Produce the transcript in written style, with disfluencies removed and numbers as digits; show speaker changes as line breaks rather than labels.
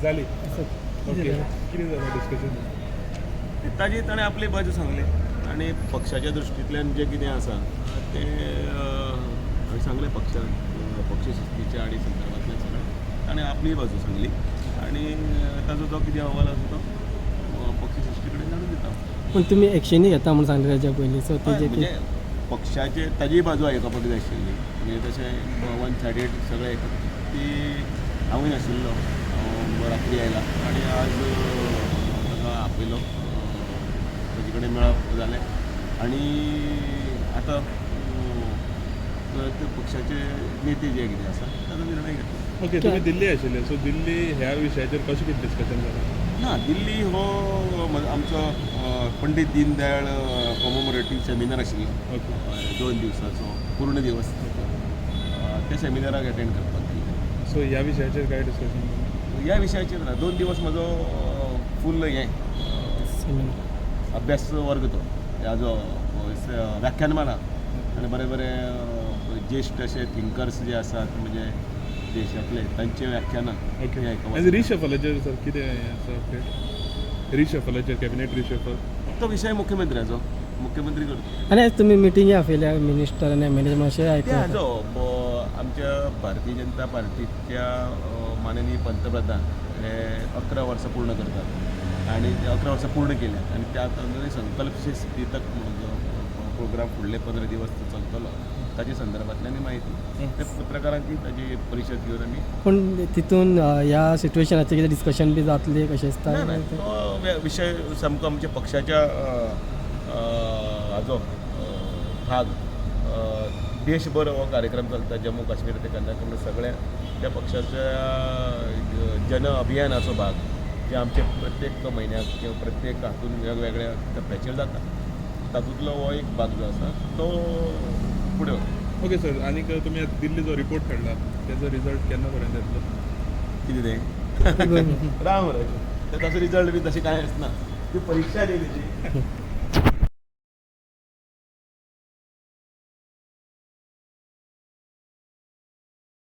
जाली.
कितें
ओके.
जालें?
कितें जालें डिस्कशन?
ताजी ताणें आपली बाजू सांगली आनी पक्षाच्या दृश्टींतल्यान जें कितें आसा तें हांवें सांगलें. पक्ष शिस्तीच्या आनी संदर्भांतल्यान सगळें ताणें आपली बाजू सांगली आनी ताजो जो कितें अहवाल आसा तो पक्ष शिस्ती कडेन धाडून दिता.
पूण तुमी एक्शनी घेता म्हूण सांगलें ताच्या पयलीं, सो तेजे
म्हणजे पक्षाचे ताजीय बाजू आयकपाक जाय आशिल्ली. म्हणजे तशें वन सायडेड सगळें ती हांवूय नाशिल्लो. हांव रात्री आयला आनी आज ताका आपयलो, ताजे कडेन मेळप जालें आनी आतां ते पक्षाचे नेते जे कितें आसा ताजो निर्णय घेतलो.
ओके, तुमी दिल्ली आशिल्ले, सो दिल्ली ह्या विशयाचेर कशें कितें डिस्कशन जालें?
ना, दिल्ली हो आमचो पंडीत दीनदयाळ कॉमोमोरेटीव सेमिनार आशिल्लो. 2 दिवसाचो पूर्ण दिवस. त्या सेमिनाराक अटेंड करपाक गेल्ले.
सो ह्या विशयाचेर काय डिस्कशन जालें?
ह्या विशयाचेर ना. 2 दिवस म्हजो फूल हें अभ्यास वर्ग तो ह्या जो व्याख्यानमाला आनी बरे बरे ज्येश्ठ अशे थिंकर्स जे आसात म्हणजे देशांतले, तांचे व्याख्यानां हें आयकप
आनी रिशफलाचेर सर कितें आसा अपडेट, रिशफलाचेर, कॅबिनेट रिशफल?
तो विशय मुख्यमंत्र्याचो, मुख्यमंत्री करता.
आनी आयज तुमी मिटिंगी आपयल्या मिनिस्टर आनी एमएलए अशें
ते
आयकलां.
हाजो आमच्या भारतीय जनता पार्टीच्या माननीय पंतप्रधान हे 11 वर्सां पूर्ण करतात आनी ते 11 वर्सां पूर्ण केल्यात आनी त्या तातूंत संकल्प से सिद्धी तक म्हणून जो प्रोग्राम फुडले 15 दिवस तो चलतलो, ताच्या संदर्भांतल्यान ही माहिती ते पत्रकारांची ताजी परिशद घेवन आमी
पूण तितून ह्या सिट्युएशनाचेर कितें डिस्कशन बी जातलें कशें दिसता?
ना ना, तो विशय सामको आमच्या पक्षाच्या अ, अ, हाजो भाग. देशभर हो कार्यक्रम चलता, जम्मू काश्मीर ते कन्याकुमारी सगळ्या त्या पक्षाच्या जन अभियानाचो भाग जे आमचे प्रत्येक म्हयन्याक किंवा प्रत्येक हातून वेगवेगळ्या टप्प्याचेर जाता, तातूंतलो हो एक भाग जो आसा तो फुडें वता.
ओके सर, आनीक तुमी आतां दिल्ली जो रिपोर्ट काडला तेजो रिजल्ट केन्ना पर्यंत येतलो?
कितें तें राम राज, ताचो रिजल्ट बी तशें कांय आसना. ती परिक्षा न्ही तेजी.